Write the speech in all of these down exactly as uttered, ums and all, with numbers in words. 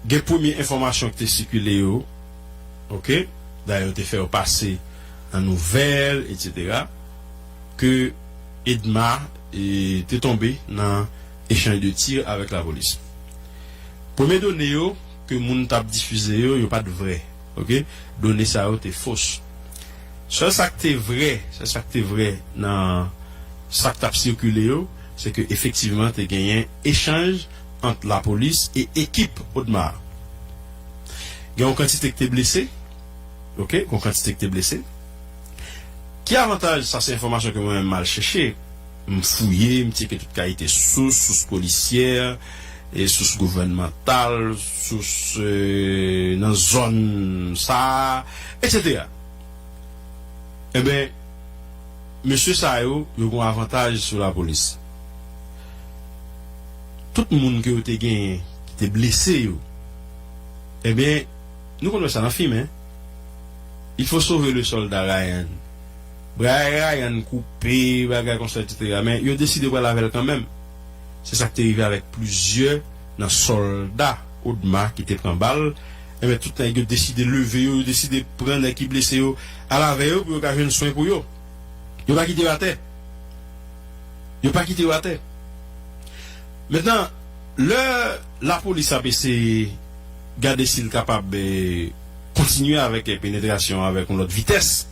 Gen premye enfòmasyon ki te sikile yo, oke, dayè yo te fè yo pase nan nouvèl, etsetera, ke Odma, e, te tonbe nan echanj de tir avèk lapolis. Premye done yo ke moun t ap difize yo, yo pa t vrè, oke? Done sa yo te fos. Sèl sa k te vrè, sèl sa k te vrè nan sa k t ap sikile yo, se ke efektivman te genyen echanj ant lapolis e ekip Odma. Gen yon kantite ki te blese, oke, gen yon kantite ki te blese. Ki avantaj, sa se enfòmasyon ke mwen menm m al chèche, m fouye, m tcheke tout kalite sous, sous polisyè, e sous gouvènmantal, sous, e, nan zòn sa a, etsetera. Enben, mesye sa yo, yo gen avantaj sou lapolis. Tout moun ke yo te genyen, ki te blese yo, enben, nou konn wè sa nan fim, en. Il faut sauver le soldat Ryan. Bra Ryan koupe, bagay konsa, etsetera. Men yo deside pral avè l kanmenm. Se sa k te rive avèk plizyè nan sòlda Odma ki te pran bal. Enben, tout nèg yo deside leve yo, yo deside pran nèg ki blese yo, al avè yo pou yo ka jwenn swen pou yo. Yo pa kite yo atè. Yo pa kite yo atè. Mentnan, lè lapolis ap eseye gade si l kapab, eh, kontinye avèk, eh, penetrasyon avèk yon lòt vitès,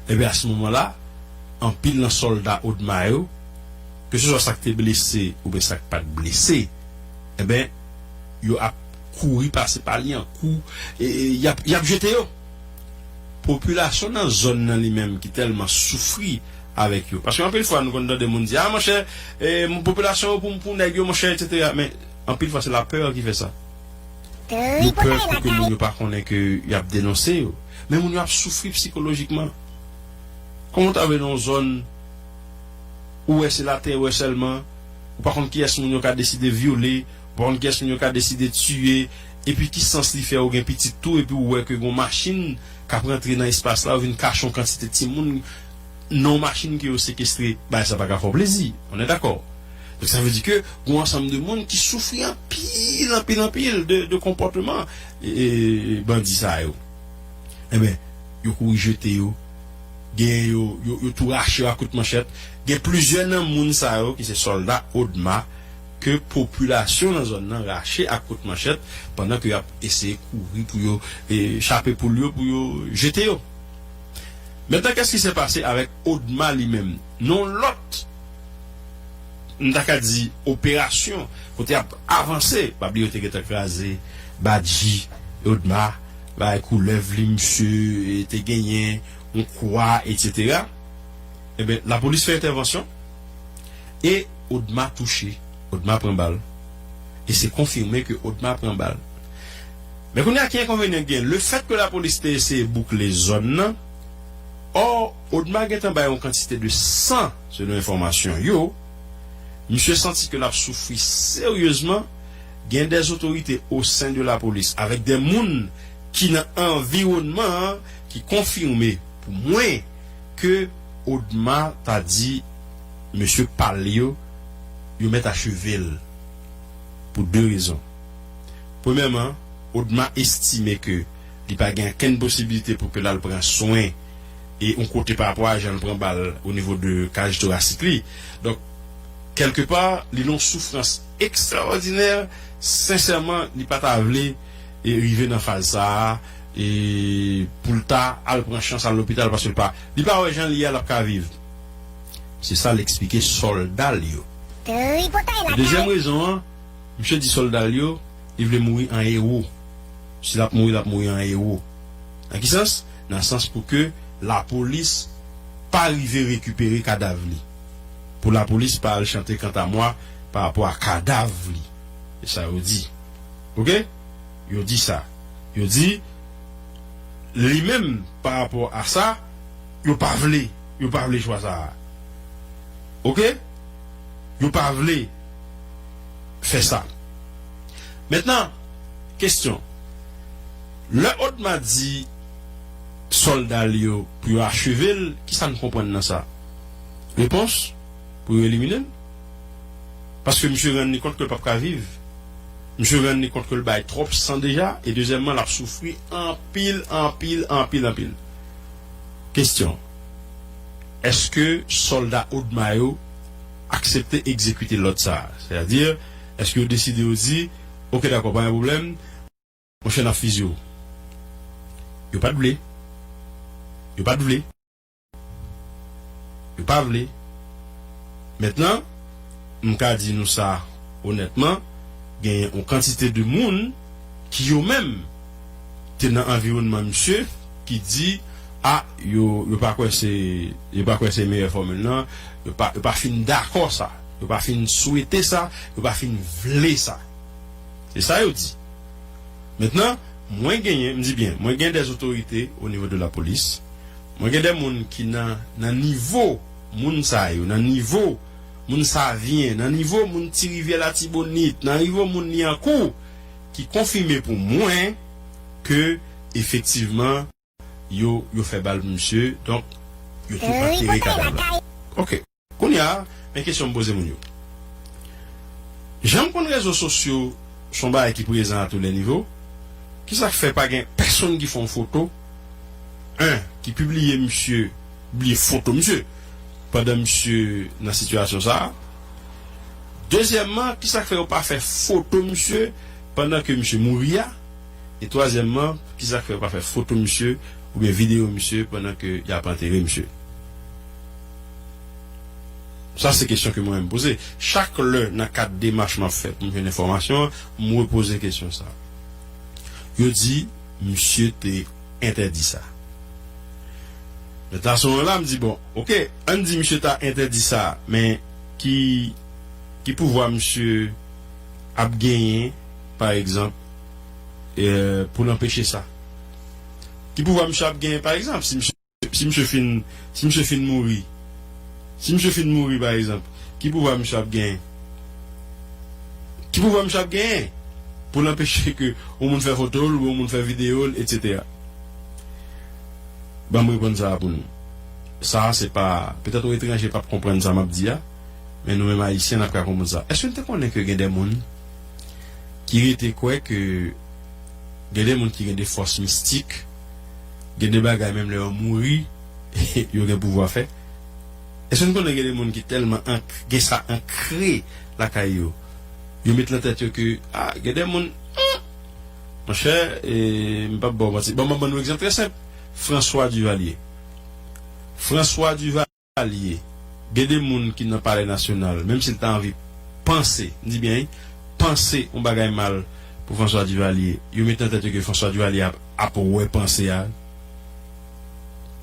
enben, a se moman la, anpil nan sòlda Odma yo, ke se swa sa k te blese oubyen sa k pa t blese, enben, yo ap kouri pase pa li an kou, e, e, y ap, y ap jete yo. Popilasyon nan zòn nan li menm ki tèlman soufri avèk yo. Paske anpil fwa nou konn tande moun di, "A, monchè, e, popilasyon yo pou, pou nèg yo, monchè, etsetera." Men anpil fwa se lapè ki fè sa. Yo pè pou ke moun yo pa konnen ke y ap denonse yo. Men moun yo ap soufri sikolojikman. Kòman w ta vle nan yon zòn ou wè se laterè sèlman, ou pa konn kiyès moun yo ka deside vyole, ou pa konn kiyès moun yo ka deside tiye, epi ki sans li fè ou gen pitit tou, epi ou wè ke gon machin k ap rantre nan espas la, ou vin kache yon kantite timoun nan yon machin ke yo sekestre, bagay sa pa ka fè w plezi. On est d'accord? Donk, sa vle di ke gon ansanm de moun ki soufri anpil, anpil, anpil de, de konpòtman, e, e, bandi sa yo. Enben, yo kouri jete yo. Gen yo, yo, yo tou rache yo ak kout manchèt. Gen plizyè nan moun sa yo ki se sòlda Odma ke popilasyon nan zòn nan rache ak kout manchèt pandan ke y ap eseye kouri pou yo, e, chape poul yo, pou yo jete yo. Mentnan, qu'est-ce qui s'est passé avec Odma li menm? Non, lòt, m ta ka di, operasyon kote y ap avanse. Pa bliye, yo te gentan kraze badji Odma, bay koulèv li, misye, e, te genyen, yon kwa, etsetera. Enben, lapolis fè entèvansyon e Odma touche. Odma pran bal. E se konfime ke Odma pran bal. Men kounye a, ki enkonvenyan gen? Lefèt ke lapolis te eseye boukle zòn nan, ò, Odma gentan bay yon kantite de san, selon enfòmasyon yo. Misye santi ke l ap soufri seryezman. Gen des autorités au sein de la police, avèk de moun ki nan anviwònman an, ki konfime pou mwen ke Odma ta di mesye pa l yo, yo mèt acheve l pou de rezon. Premyèman, Odma estime ke li pa gen okenn posibilite pou ke l al pran swen e yon kote pa rapò a jan l pran bal o nivo de kaj torasik li. Donk, kèlkepa, li nan yon soufrans ekstraòdinè. Sensèman, li pa ta vle, e, rive nan faz sa a, e, pou l ta al pran chans al lopital, paske l pa, li pa wè jan li ye a, l ap ka viv. Se sa l eksplike sòlda l yo. Tripotay lakay. Dezyèm rezon an, misye di sòlda l yo, li vle mouri an ewo. Si l ap mouri, l ap mouri an ewo. Nan ki sans? Nan sans pou ke lapolis pa rive rekipere kadav li. Pou lapolis pa al chante kanta mwa pa rapò a kadav li. Se sa yo di. Oke? Yo di sa. Yo di, li menm, pa rapò a sa, yo pa vle, yo pa vle chwa sa a. Oke? Yo pa vle fè sa. Mentnan, kesyon. Lè Odma di sòlda l yo pou yo acheve l, kisa n konprann nan sa? Repons, pou yo elimine l. Paske misye rann li kont ke l p ap ka viv. Misye rann li kont ke l bay twòp san deja, e dezyèmman, l ap soufri anpil, anpil, anpil, anpil. Kesyon, èske sòlda Odma yo aksepte egzekite lòd sa a? Sètadi, èske yo deside yo di, oke, dakò, pa gen pwoblèm, monchè, n ap fiziye w? Yo pa t vle. Yo pa t vle. Yo pa vle. Mentnan, m ka di nou sa onètman, genyen yon kantite de moun ki yo menm te nan anviwònman misye ki di, a, yo, yo pa kwè se, yo pa kwè se meyè fòmil lan, yo pa, yo pa fin dakò sa, yo pa fin swete sa, yo pa fin vle sa. Se sa yo di. Mentnan, mwen genyen, m di byen, mwen gen dè otorite o nivo de lapolis. Mwen gen dè moun ki nan, nan nivo moun sa yo, nan nivo moun Savyen, nan nivo moun Ti Rivyè Latibonit, nan nivo moun Lyankou, ki konfime pou mwen ke efektivman, yo, yo fè bal pou misye, donk, yo tou antere kadav la. Oke. Kounye a, men kesyon m poze moun yo. Jan m konn rezo sosyo se yon bagay ki prezan a tou lè nivo, kisa k fè pa gen pèsonn ki fè yon foto, en, ki pibliye misye, pibliye foto misye, pandan misye nan sitiyasyon sa a? Dezyèmman, kisa k fè yo pa fè foto misye pandan ke misye mouri a? E twazyèmman, kisa k fè yo pa fè foto misye oubyen videyo misye pandan ke y ap antere misye? Sa se kesyon ke mwen menm poze. Chak lè nan kad demach m ap fè pou m jwenn enfòmasyon an, m repoze kesyon sa. Yo di misye te entèdi sa. Mentnan, a se moman la, m di, bon, oke, ann di misye ta entèdi sa, men ki, ki pouvwa misye ap genyen, pa egzanp, e, pou l anpeche sa? Ki pouvwa misye ap genyen, pa egzanp, si misye, si misye fin, si misye fin mouri? Si misye fin mouri, pa egzanp, ki pouvwa misye ap genyen? Ki pouvwa misye ap genyen pou l anpeche ke yon moun fè foto l, ou yon moun fè videyo l, etsetera? Ban m reponn sa a pou nou. Sa a se pa, petèt yon etranje p ap konprann sa m ap di a, men nou menm Ayisyen, n ap ka konprann sa. Èske n te konnen ke gen de moun ki rete kwè ke gen de moun ki gen de fòs mistik, gen de bagay menm lè yo mouri, yo gen pouvwa fè? Èske n konnen gen de moun ki tèlman ank-, gen sa ankre lakay yo, yo met nan tèt yo ke, a, gen de moun, hmm, monchè, e, m p ap ba w manti. Bon, m ap ban nou egzanp trè senp. François Duvalier. François Duvalier, gen de moun ki nan Palè Nasyonal, menm si l ta anvi panse, m di byen, wi, panse yon bagay mal pou François Duvalier, yo met nan tèt yo ke François Duvalier ap, ap wè panse a.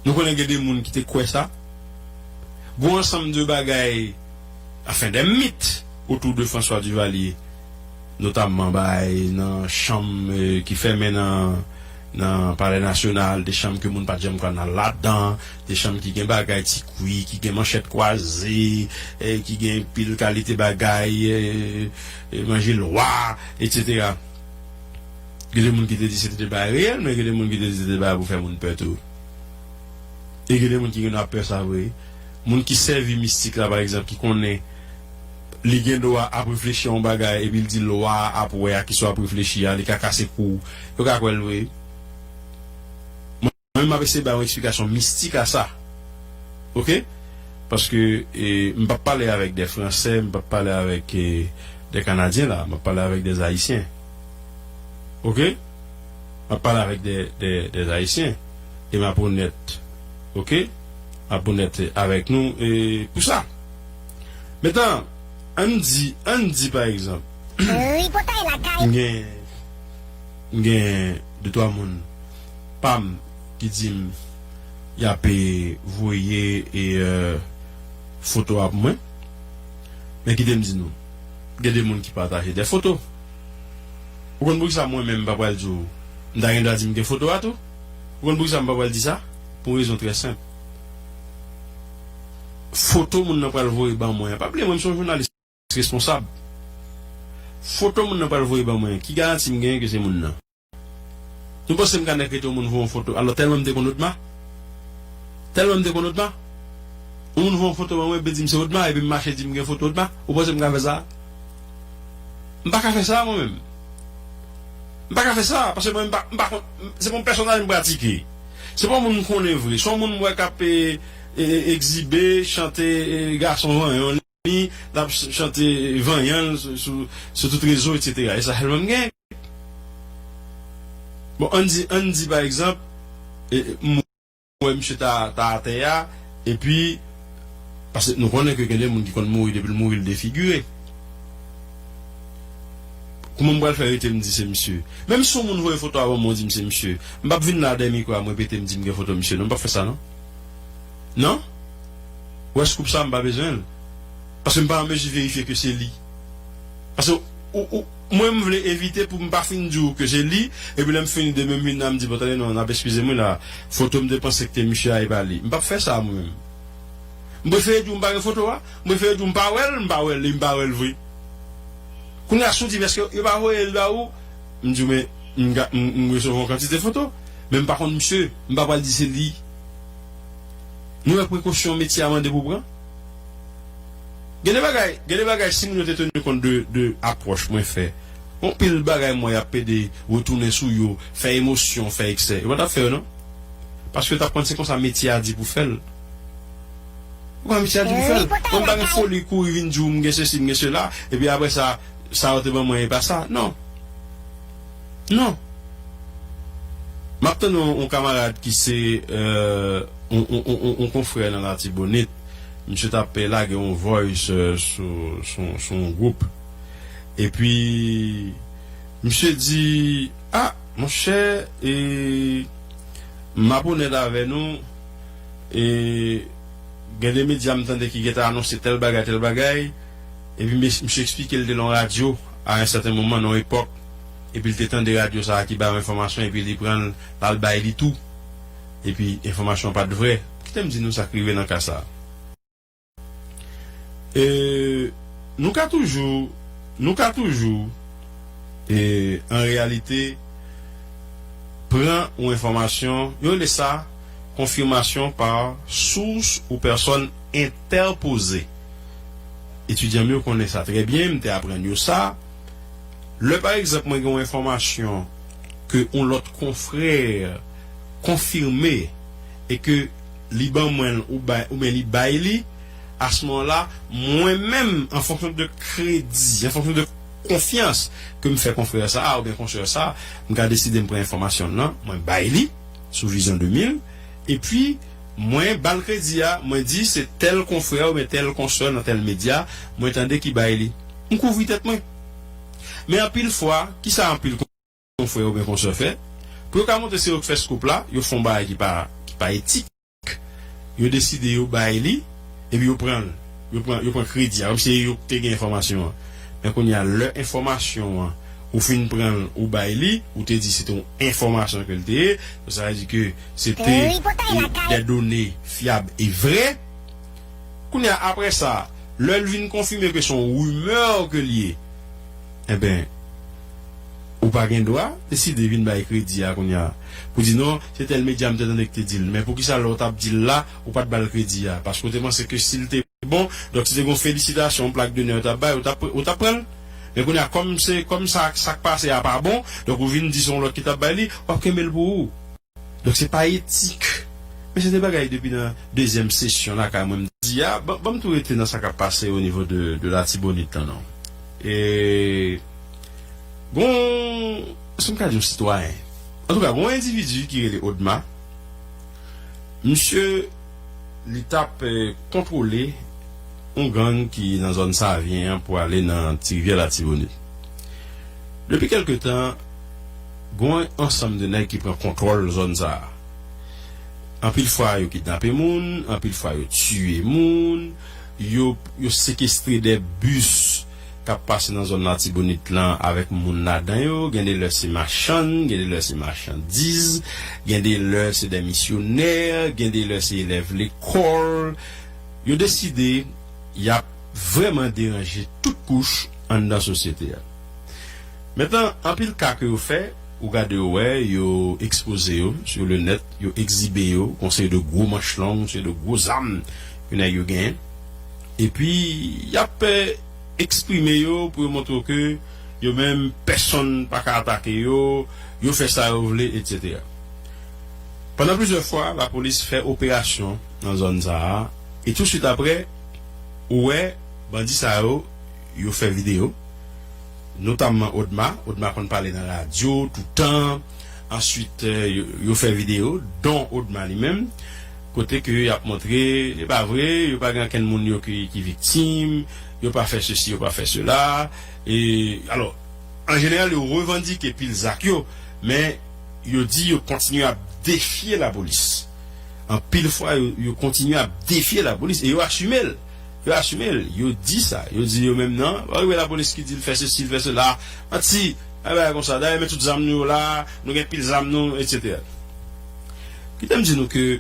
Nou konnen gen de moun ki te kwè sa. Gon ansanm de bagay, anfen, de mit otou de François Duvalier, notamman bay nan chanm, eh, ki fèmen nan, nan Palè Nasyonal, de chanm ke moun pa t janm konn al ladan, de chanm ki gen bagay ti kwi, ki gen manchèt kwaze, eh, ki gen pil kalite bagay, eh, eh, manje lwa, etsetera. Gen de moun ki te di se te de bagay reyèl, men gen de moun ki te di se te de bagay pou fè moun pè tou. E gen de moun ki gen dwa pè sa vre. Moun ki sèvi mistik la, pa egzanp, ki konnen li gen dwa ap reflechi a yon bagay, epi l di lwa a ap wè a kisa w ap reflechi a, li ka kase kou w. Yo ka kwè l vre. Mwen, m ap eseye bay yon eksplikasyon mistik a sa. Oke? Paske, e, m p ap pale avèk de Fransè, m p ap pale avèk, e, de Kanadyen la, m ap pale avèk de Ayisyen. Oke? M ap pale avèk de, de, de Ayisyen. E m ap onèt. Oke? M ap onèt avèk nou, e, pou sa. Mentnan, ann di, ann di pa egzanp, m gen, m gen de twa moun pa m ki di m y ap, e, voye, e, e, foto a pou mwen. Men kite m di nou, gen de moun ki pataje de foto. Ou konn poukisa mwen menm m pa pral di w, m ta gen dwa di m gen foto a tou? Ou konn poukisa m pa pral di sa? Pou yon rezon trè senp. Foto moun nan pral voye ban mwen an, pa bliye mwen, m se yon jounalis responsab. Foto moun nan pral voye ban mwen, ki garanti m genyen ke se moun nan? Nou panse m ka nèk rete yon moun voye yon foto, alò tèlman m te konn Odma? Tèlman m te konn Odma? Yon moun voye yon foto ban mwen, epi di m se Odma, epi m mache di m gen foto Odma? Ou panse m ka fè sa? M pa ka fè sa, mwen menm. M pa ka fè sa, paske mwen, m pa, m pa konn, se pa yon pèsonaj m pratike. Se pa yon moun m konnen vre. Se yon moun m wè k ap, e, e, egzibe, chante, e, gason vanyan li, l ap ch-, chante vanyan l sou, sou, sou tout rezo, etsetera. E sa sèlman m gen. Bon, ann di, ann di, pa egzanp, e, e, m wè misye ta, ta atè a, epi, paske nou konnen ke gen de moun ki konn mouri, depi l mouri, l defigire. Kouman m pral fè rete m di se misye? Menm si yon moun voye foto a ban mwen, di m se misye, m p ap vin la dèyè mikwo a, m repete, m di m gen foto misye, non, m p ap fè sa, non. Non? Wè, scoop sa, m pa bezwen l. Paske m pa an mezi verifye ke se li. Paske ou, ou, mwen, m vle evite pou m pa fin di w ke se li, epi lè m fini demen, m vin la, m di, bon, tande, non, n ap eskize m, wi, la, foto m te panse ke te misye a, e pa li. M p ap fè sa, mwen menm. M prefere di w m pa gen foto a, m prefere di w m pa wè l, m pa wè l, e m pa wè l vre. Kounye a, si w di m, èske yo pa voye l ba ou? M di w, men, m ga-, m, m resevwa yon kantite foto, men m pa konn misye, m pa pral di se li. Nou wè prekosyon metye a mande pou pran? Gen de bagay, gen de bagay, si moun yo te teni kont de, de apwòch mwen fè, yon pil bagay mwen y ap pede retounen sou yo, fè emosyon, fè eksè, yo pa t ap fè yo, non. Paske yo t ap konn se konsa metye a di pou fè l. Ou konn metye a di pou fè l. Mwen, m pa gen foli kouri vin di w m gen sesi, m gen sela, epi apre sa, sa yo te ban mwen e pa sa. Non. Non. M ap tann yon, yon kamarad ki se, euh, yon, yon, yon, yon, yon konfrè nan Latibonit. Misye t ap, eh, lage yon voice, euh, sou, sou, sou yon gwoup. Epi, misye di, ah, monchè, e, m ap onèt avè nou, e, gen de medya m tande ki gentan anonse tèl bagay, tèl bagay, epi mes-, misye eksplike l te nan yon radyo a yon sèten moman, nan yon epòk, epi l te tande radyo sa a ki bay yon enfòmasyon, epi li pran l, l al bay li tou, epi enfòmasyon an pa t vrè. Kite m di nou sa k rive nan ka sa a. E, nou ka toujou, nou ka toujou, e, an reyalite, pran yon enfòmasyon, yo rele sa confirmation par source ou personne interposée. Etidyan m yo konnen sa trè byen, m te aprann yo sa. Lè, pa egzanp, mwen gen yon enfòmasyon ke yon lòt konfrè konfime e ke li ban mwen l ou bay, oubyen li bay li, a ce moment-là, mwen menm, an fonksyon de kredi, an fonksyon de konfyans ke m fè konfrè sa a oubyen konsè sa a, m ka deside m pran enfòmasyon l lan, mwen bay li sou Vizyon de mil, epi mwen ba l kredi a, mwen di se tèl konfrè oubyen tèl konsè nan tèl medya, mwen tande ki bay li. M kouvri tèt mwen. Men anpil fwa, kisa anpil konfrè oubyen konsè fè? Pou yo ka montre se yo k fè scoop la, yo fè yon bagay ki pa, ki pa etik. Yo deside yo bay li, epi yo pran l. Yo pran, yo pran kredi a, kòmsi se yo k te gen enfòmasyon an. Men kounye a, lè enfòmasyon an, ou fin pran l, ou bay li, ou te di se te yon enfòmasyon ke l te ye, sa vle di ke se te, e, des données fiables et vraies. Kounye a, apre sa, lè l vin konfime ke se yon rimè ke l ye, enben, ou pa gen dwa deside vin bay kredi a kounye a. Pou di non, se tèl medya m te tande ki te di l. Men poukisa lè w t ap di l la, ou pa t ba l kredi a? Paske w te panse ke si l te bon, donk si te gen yon felisitasyon, yon plak donè yo t ap bay, ou t ap, ou t ap pran l. Men kounye a, kòm se, kòm sa, sa k pase a pa bon, donk ou vin di se yon lòt ki t ap bay li, w ap kenbe l pou ou. Donk, se pa etik. Men se te bagay depi nan dezyèm sesyon lakay mwen m di a. Ban, ban m tou rete nan sa k ap pase o nivo de, de Latibonit lan, non. E, gon, si m ka di yon sitwayen. Antouka, gon endividi ki rele Odma. Misye, li t ap, eh, kontwole yon gang ki nan zòn Savyen an pou ale nan Ti Rivyè Latibonit. Depi kèlke tan, gon ansanm de nèg ki pran kontwòl zòn sa a. Anpil fwa, yo kidnape moun, anpil fwa, yo tiye moun, yo, yo sekestre de bis k ap pase nan zòn Latibonit lan avèk moun ladan yo. Gen de lè se machann, gen de lè se machandiz, gen de lè se de misyonè, gen de lè se elèv lekòl. Yo deside y ap vrèman deranje tout kouch anndan sosyete a. Mentnan, anpil ka ke yo fè, ou gade yo wè, yo ekspoze yo sou le nèt, yo egzibe yo, gon seri de gwo manch long, gon seri de gwo zam ke nèg yo genyen. Epi, y ap, eh, eksprime yo pou yo montre w ke Yo menm, pèsonn pa ka atake yo, yo fè sa yo vle, etsetera. Pandan plizyè fwa, lapolis fè operasyon nan zòn sa a, e touswit apre, ou wè, bandi sa yo, yo fè videyo, notamman Odma. Odma konn pale nan radyo toutan. Answit, eh, yo, yo fè videyo, don Odma li menm, kote ke y ap montre, e pa vre, yo pa gen okenn moun yo ki, ki viktim, yo pa fè sesi, yo pa fè sela. E, alò, an jeneral, yo revandike pil zak yo, men yo di yo kontinye ap defye lapolis. Anpil fwa, yo, yo kontinye ap defye lapolis e yo asime l. Yo asime l. Yo di sa. Yo di yo menm nan. Ou wè lapolis ki di l fè sesi, l fè sela. Manti. Ay bagay konsa. Dayè, men tout zam nou yo la. Nou gen pil zam nou, etsetera. Kite m di nou ke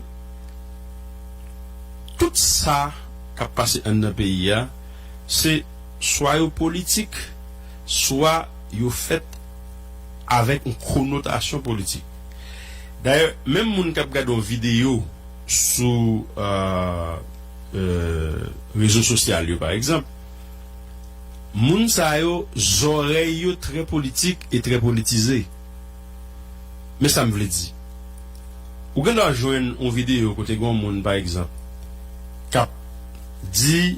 tout sa k ap pase anndan peyi a, se swa yo politik, swa yo fèt avèk yon konotasyon politik. Dayè, menm moun k ap gade yon videyo sou, euh, euh, rezo sosyal yo, pa egzanp, moun sa yo, zòrèy yo trè politik e trè politize. Men sa m vle di. Ou gen dwa jwenn yon videyo kote gen yon moun, pa egzanp, k ap di,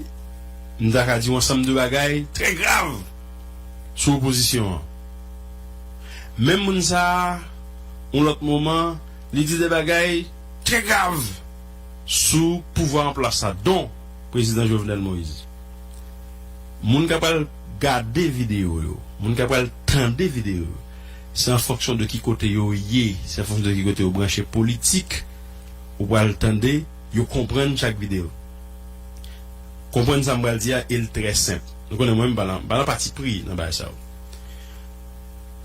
m ta ka di yon ansanm de bagay trè grav sou opozisyon an. Menm moun sa a, yon lòt moman, li di de bagay trè grav sou pouvwa an plas la, don prezidan Jovenel Moïse. Moun k ap pral gade videyo yo, moun k ap pral tande videyo yo, se an fonksyon de ki kote yo ye, se an fonksyon de ki kote yo branche politik, ou pral tande, yo konprann chak videyo. Konprann sa m pral di a, e l trè senp. Nou konnen mwen, m pa nan, m pa nan pati pri nan bagay sa yo.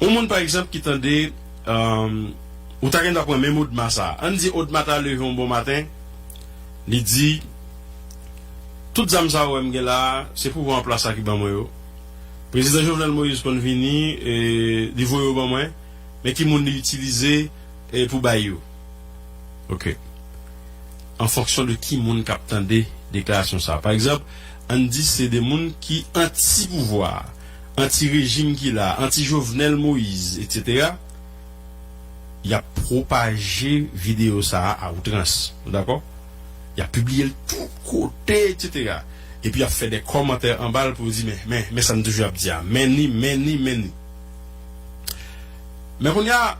Yon moun, pa egzanp, ki tande, euh, ou ta gen dwa pran menm Odma sa. Ann di Odma ta leve yon bon maten, li di, tout zam sa ou wè m gen la a, se pouvwa an plas la ki ban mwen yo. Prezidan Jovenel Moïse konn vini, e, li voye yo ban mwen, men ki moun li itilize, e, pou bay yo. Ok. An fonksyon de ki moun k ap tande deklarasyon sa a. Pa egzanp, ann di se de moun ki anti pouvwa, anti rejim ki la, anti Jovenel Moïse, etsetera. Y ap pwopaje videyo sa a a outrans. Nou dakò? Y ap pibliye l tout kote, etsetera. Epi y ap fè de kòmantè anba l pou yo di, men, men, men sa n toujou ap di a. Men ni, men ni, men ni. Men kounye a,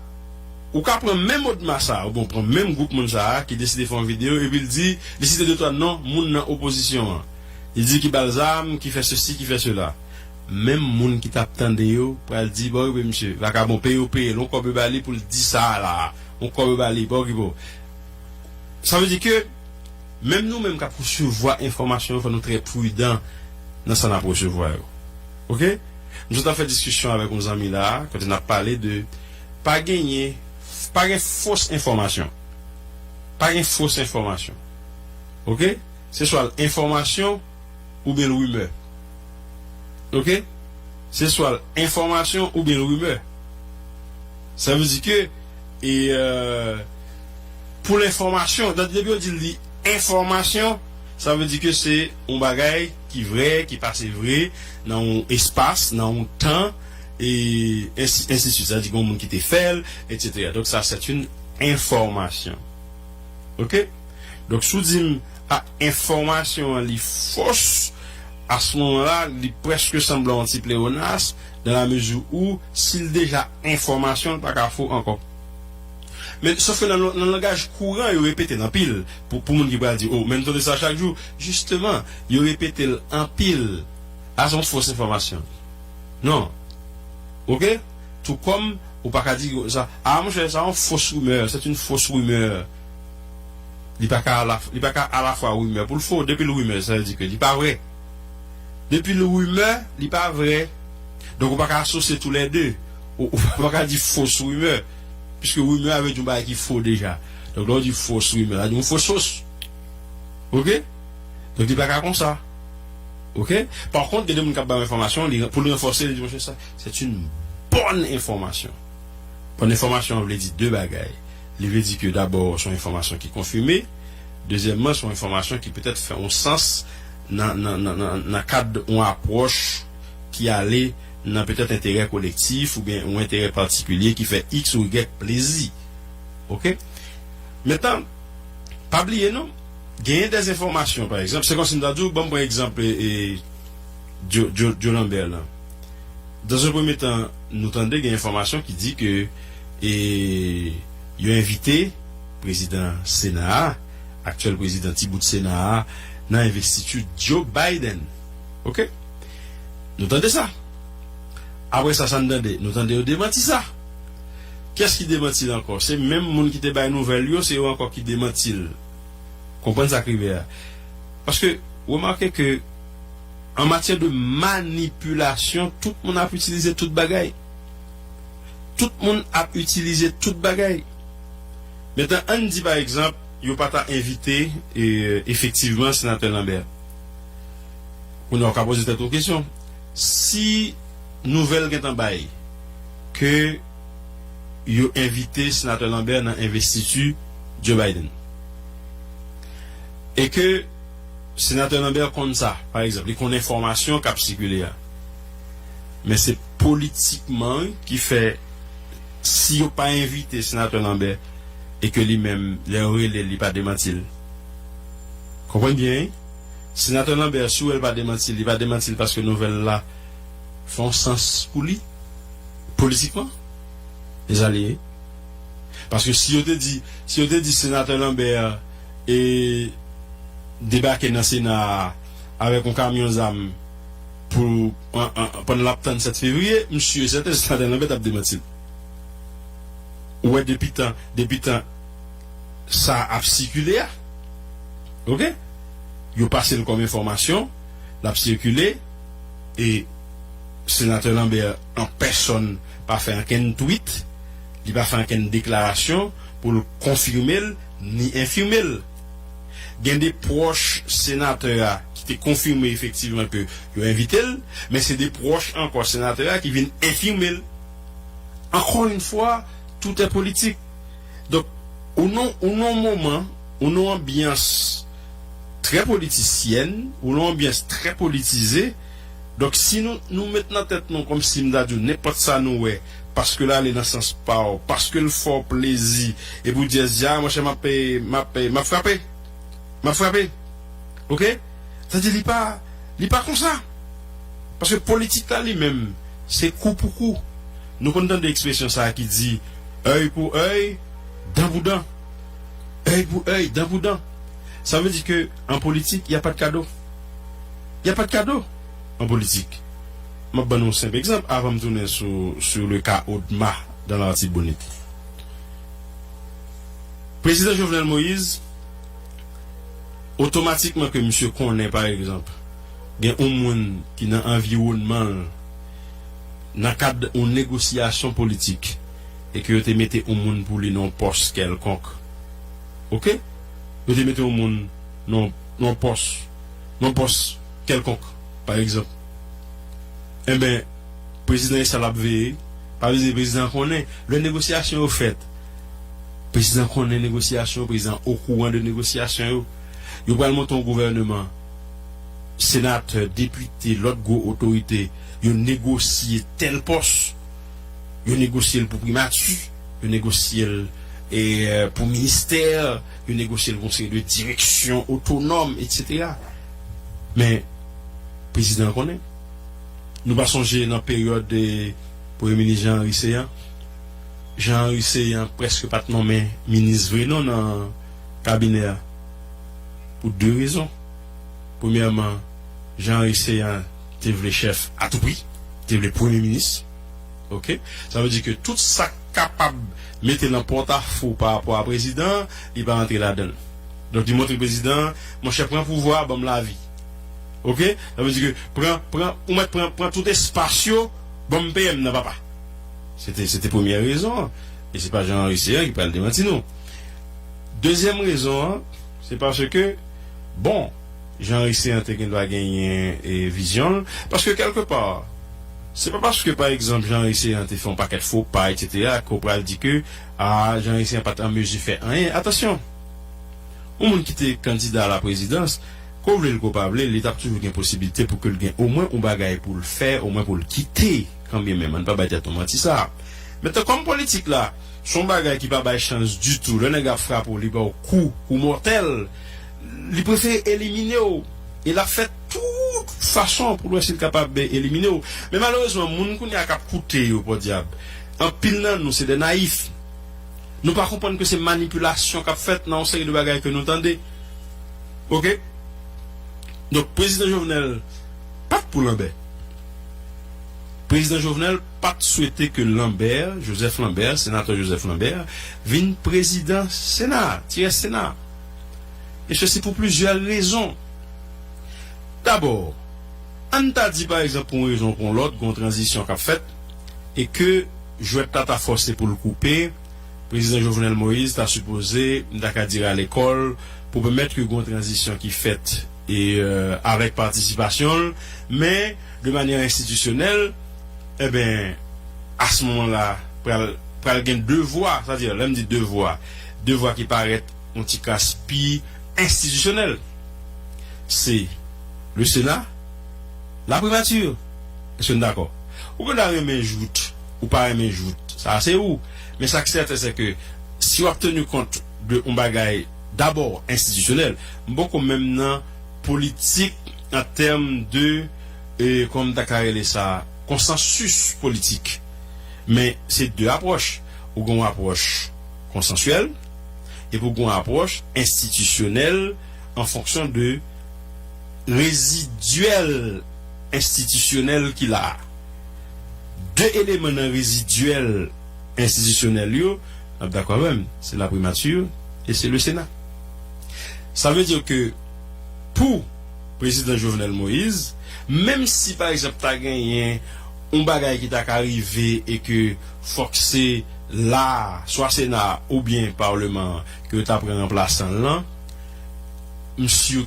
ou ka pran menm Odma sa a, oubyen w pran menm gwoup moun sa a ki deside fè yon videyo, epi l di, li site de twa non moun nan opozisyon an. Li di ki ba l zam, ki fè sesi, ki fè sela. Menm moun ki t ap tande yo pral di, bon, wi, misye, vakabon, peye yo peye l, yon kòb yo ba li pou l di sa a la, yon kòb yo ba li, pa okipe w. Sa vle di ke, menm nou menm k ap resevwa enfòmasyon yo, fò nou trè pridan nan sa n ap resevwa yo. Ok? M sot ap fè diskisyon avèk yon zanmi la, kote n ap pale de pa genyen, pa gen fos enfòmasyon. Pa gen fos enfòmasyon. Ok? Se swa l enfòmasyon oubyen l rimè. Ok? Se swa l enfòmasyon oubyen l rimè. Sa vle di ke, e, euh, pou l enfòmasyon, depi yo di li enfòmasyon, sa vle di ke se yon bagay ki vrè, ki pase vre, nan yon espas, nan yon tan, e ensi, ensi de suite. Sa vle di gen yon moun ki te fè l, etsetera. Donk, sa, c'est une information. Ok? Donk, si w di m, a, enfòmasyon an li fos, a se moman la, li prèske sanble yon ti pleyonas, dan la mezi ou, si l deja enfòmasyon, l pa ka fo ankò. Men, sòf ke nan, nan langaj kouran, yo repete l anpil. Pou, pou moun ki pral di, o, men n tande sa chak jou. Jisteman, yo repete l anpil. A se yon fos enfòmasyon. Non. Ok? Tou kòm ou pa ka di sa, a, monchè, sa yon fos rimè, c'est une fausse rumeur. Li pa ka ala, li pa ka alafwa rimè pou l fo. Depi l rimè, sa vle di ke li pa vrè. Depi l rimè, li pa vrè. Donk, ou pa ka asosye toulède. Ou, ou pa ka di fos rimè. Piske rimè a vle di yon bagay ki fo deja. Donk, lè w di fos rimè, sa vle di yon fos fos. Ok? Donk, li pa ka konsa. Ok? Pa kont, gen de moun k ap ba w enfòmasyon, li, pou l ranfòse, li di, monchè, sa, c'est une bonne information. Bòn enfòmasyon an vle di de bagay. Li vle di ke dabò, se yon enfòmasyon ki konfime. Dezyèmman, se yon enfòmasyon ki petèt fè yon sans nan, nan, nan, nan, nan kad yon apwòch ki ale nan petèt enterè kolektif oubyen yon enterè patikilye ki fè X ou Y plezi. Oke? Mentnan, pa bliye non, genyen dèz enfòmasyon, pa egzanp, se kòmsi m ta di w, ban m pran egzanp e, e, Joe, Joe, Joe Lambert lan. Dans un premier temps, nou tande gen enfòmasyon ki di ke e, yo envite prezidan Sena a, aktyèl prezidan ti bout Sena a, nan envestiti Joe Biden. Oke? Nou tande sa. Apre sa, sa n tande? Nou tande yo demanti sa. Kiyès ki demanti l ankò? Se menm moun ki te bay nouvèl yo, se yo ankò ki demanti l. Konprann sa k rive a. Paske, remake ke, an matyè de manipilasyon, tout moun ap itilize tout bagay. Tout moun ap itilize tout bagay. Mentnan, ann di, pa egzanp, yo pa ta envite, e, efektivman, Senatè Lambert. Kounye a, w ka poze tèt ou kesyon. Si nouvèl gentan bay ke yo envite Senatè Lambert nan envestiti Joe Biden, e ke Senatè Lambert konn sa, pa egzanp, li konn enfòmasyon k ap sikile a. Men se politikman, wi, ki fè, si yo pa envite Senatè Lambert, e ke li menm, lè yo rele l, li pa demanti l. Konprann byen, wi? Senatè Lambert, si w wè l pa demanti l, li pa demanti l paske nouvèl la fè yon sans pou li, politikman. E sa li ye. Paske si yo te di, si yo te di Senatè Lambert e debake nan Sena a avèk yon kamyon zam pou an, an, pandan l ap tann sèt fevriye, m si e sèten Senatè Lambert t ap demanti l. Ou wè depi tan, depi tan sa ap sikile a. Oke? Yo pase l kòm enfòmasyon, l ap sikile, e Senatè Lambert an pèsòn pa fè ankenn tweet, li pa fè ankenn deklarasyon pou l konfime l ni enfime l. Gen de pwòch senatè a ki te konfime efektivman ke yo envite l, men se de pwòch ankò senatè a ki vin enfime l. Encore une fois, tout est politique. Donk, ou nan, ou nan yon moman, ou nan yon anbyans trè politisyèn, ou nan yon anbyans trè politize. Donk, si nou, nou met nan tèt nou kòmsi m ta di w nenpòt sa nou wè, paske l ale nan sans pa w, paske l fè w plezi, epi w di, "S J A, monchè, m ap, m ap, m ap frape. M ap frape." Oke? Sa di li pa, li pa konsa. Paske politik la li menm, se kou pou kou. Nou konn tande ekspresyon sa a ki di, œil pour œil, dent pour dent. Œil pour œil, dent pour dent. Sa vle di ke an politik, y a pas de cadeau. Y a pas de cadeau an politik. M ap ban nou yon senp egzanp avan m tounen sou, sou le ka Odma dans l'Artibonite. Prezidan Jovenel Moïse, otomatikman ke misye konnen, pa egzanp, gen yon moun ki nan anviwònman l, nan kad yon negosyasyon politik, e ke yo te mete yon moun pou li nan yon pòs kèlkonk. Oke? Yo te mete yon moun nan, nan yon pòs, nan yon pòs kèlkonk, pa egzanp. Enben, prezidan e sa l ap veye. Pa vle di prezidan konnen. Lè negosyasyon yo fèt, prezidan konnen negosyasyon yo, prezidan okouran de negosyasyon yo. Yo pral monte yon gouvèneman. Senatè, depite, lòt gwo otorite, yo negosye tèl pòs. Yo negosye l pou primati, yo negosye l e, euh, pou ministè, yo negosye l pou yon seri de direksyon otonòm, etsetera. Men, prezidan an konnen. Nou pa sonje nan peryòd, eh, Premye Minis Jean Henry Céant. Jean Henry Céant prèske pa t nonmen minis vre non nan kabinè a. Pou de rezon. Premyèman, Jean Henry Céant te vle chèf a tou pri, te vle premye minis. Oke? Sa vle di ke tout sa k kapab mete l an pòtafo pa rapò a prezidan, li pa rantre ladan l. Donk, li montre prezidan, monchè, pran pouvwa a, ban m lavi. Oke? Sa vle di ke pran, pran, ou mèt pran, pran tout espas yo, ban m P M nan, papa. Se te, se te premyè rezon an. E se pa Jean Henry Céant ki pral demanti nou. Dezyèm rezon an, se paske, bon, Jean Henry Céant te gen dwa genyen, e, vizyon l. Paske, kèlkepa, se pa paske, pa egzanp, Jean Henry Céant te fè yon pakèt fo pa, etsetera, ke w pral di ke, a, Jean Henry Céant pa t an mezi fè anyen. Atansyon! Yon moun ki te kandida a la prezidans, Ko vle l, ko pa vle l, li t ap toujou gen posibilite pou ke l gen omwen yon bagay pou l fè, omwen pou l kite, kanmenm, ann pa bay tèt nou manti sa. Mentnan, kòm politik la, se yon bagay ki pa bay chans ditou, lè nèg ap frape w, li ba w kou, kou mòtèl, li prefere elimine w. E l ap fè tout fason pou l wè si l kapab elimine w. Men malerezman, moun kounye a k ap koute yo, podyab, anpil nan nou, se de nayif. Nou pa konprann ke se manipilasyon k ap fèt nan yon seri de bagay ke nou tande. Oke? Donk, prezidan Jovenel pa t pou Lanbè. Prezidan Jovenel pa t swete ke Lanbè, Joseph Lambert, senatè Joseph Lambert, vin prezidan Sena, ti rès Sena. E sesi pou plizyè rezon. Dabò, ann ta di, pa egzanp, pou yon rezon ou pou yon lòt, gen yon tranzisyon k ap fèt, e ke jwèt la ta fòse pou l koupe, prezidan Jovenel Moïse ta sipoze, m ta ka di, rale kò l pou pèmèt ke gen yon tranzisyon ki fèt e, euh, avèk patisipasyon l, men de manyè enstitisyonèl, enben, a se moman la, pral, pral gen de vwa, sa di, lè m di de vwa, de vwa ki parèt yon ti kras pi enstitisyonèl. Se le Sena, la primati. Èske n dakò? Ou gen dwa renmen jout, ou pa renmen jout, sa se ou. Men sa k sèten, se ke si w ap teni kont de yon bagay dabò enstitisyonèl, m poko menm nan politik an tèm de, e, kòman m ta ka rele sa, konsansis politik. Men se de apwòch. Ou gen yon apwòch konsansyèl, epi ou gen yon apwòch enstitisyonèl an fonksyon de rezidyèl enstitisyonèl ki la a. De eleman nan rezidyèl enstitisyonèl yo, n ap dakò avè m, se la primati e se le Sena. Sa vle di ke pou prezidan Jovenel Moïse, menm si, pa egzanp, ta genyen yon bagay ki ta ka rive e ke fòk se la, swa Sena a oubyen Palman an, ke yo ta pran ranplasan l lan, m si